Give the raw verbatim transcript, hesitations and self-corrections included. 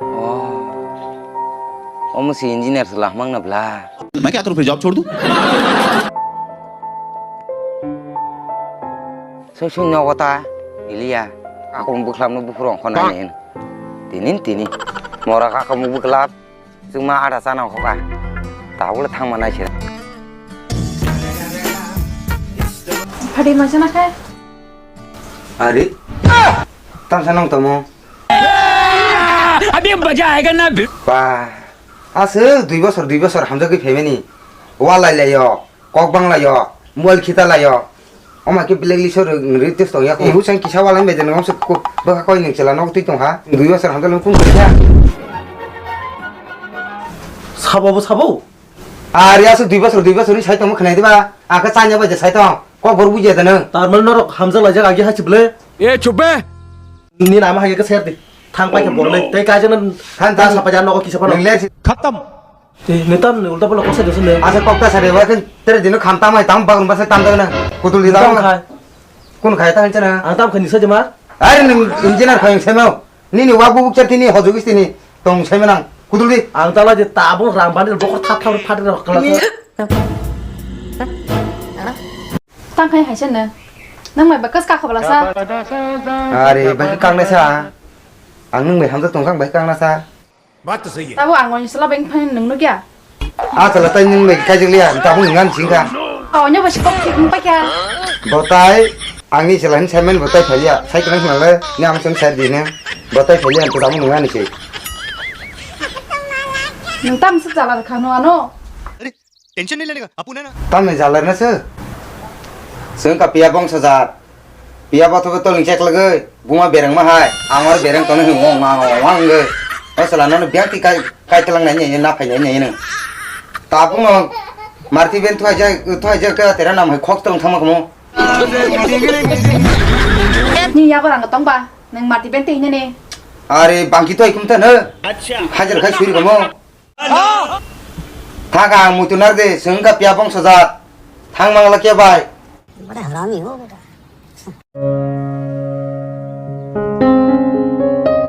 Oh. Omo si engineer se lahmang na bla. मैं क्या करूं फिर, जॉब छोड़ दूं? Sui sui nogo ta, iliya. Kakung bwkhlap no buphuru ongkho nai hin. Tini tini. Mora kakung bwkhlap. Chwngma ada chana hokha. Tabuk le thangma nai se. Phadi ma chana khai. Ari. Tang sanong tamo. अभी मजा आएगा ना। Ba. Aswk dui bosor, dui bosor hamjagwi phaimani. Walai laio, kok bang laio, mobile khita laio. Oma khe blacklist o rwgwi tong ya. Ibu sang kisa walai bai jani omsok bwkha koi ning chela nok twi tong ha. Dui bosor hamjagwi kung kha. Sabo bo sabo. Ari aswk dui bosor, dui bosor ni sai tongma khwnai diba? Aka chanya bai je sai tong. Kok bor bujia da nang. Tarmani norok hamjak laijak agi hachi bwle. ए चुप बे। Ni nama hai ka ser di. Thang pai khe borle. Tei kaisa nan. Than, than. Sapa jan nogo kisa phano. Nang le si- खत्म। Te netan ne ulta pula kosa dosun ne. Asa kok ta sare wa khen tere dino kham tam hai tam bagun basa tam dagna. Kutul di Tam tam. Khai. Kun khai ta hanchana. Ang tam khani sa jema. Are nang engineer khai semao. Nini wa bubuk char tini hojugis tini. Tong semenang. Kutul di. Ang tala je tabung rang bani bokor thap thap phat rok kala. Tang khai hai sen ne. Nang mai bakas ka khobla sa. Are bai kang na sa. Ang nang mai hamja tong kang bai kang na sa. बात तो सही है। Tabo ang oni sala beng phan nung nukya. A sala tai nung mai kai jeng liya. Tabung ngan sing ka. Oh nyo ba sikok thik nung pakya. Botai ang ni sala ni semen botai phaliya. Sai kena sala ni am sen sai di ne. Botai phaliya tu tabung ngan si. Nung tam sa jala khano ano. अरे, टेंशन नहीं लेने का, अपुन है ना। Tamni jalar na se? Sengka piya bongso jat. Piya botho botol ni chek lagwi, buma bereng ma hai. Ang oro bereng tono hi wong wang wong wang ge. O sala nono biang ti kai kai telang nai ni na phai nai ni. Ta bung no marti ben thoi jai thoi jai ka tera nam hai khok tong thang ma kamo. Ni ya barang tong ba, nang marti ben te hinani. Are bangki toi kum ta na. Hajar khai suri kamo. Thaka ang muitu narde, sengka piya bongso jat. Thang mangla ke bai. बड़ा हरामी हो बेटा।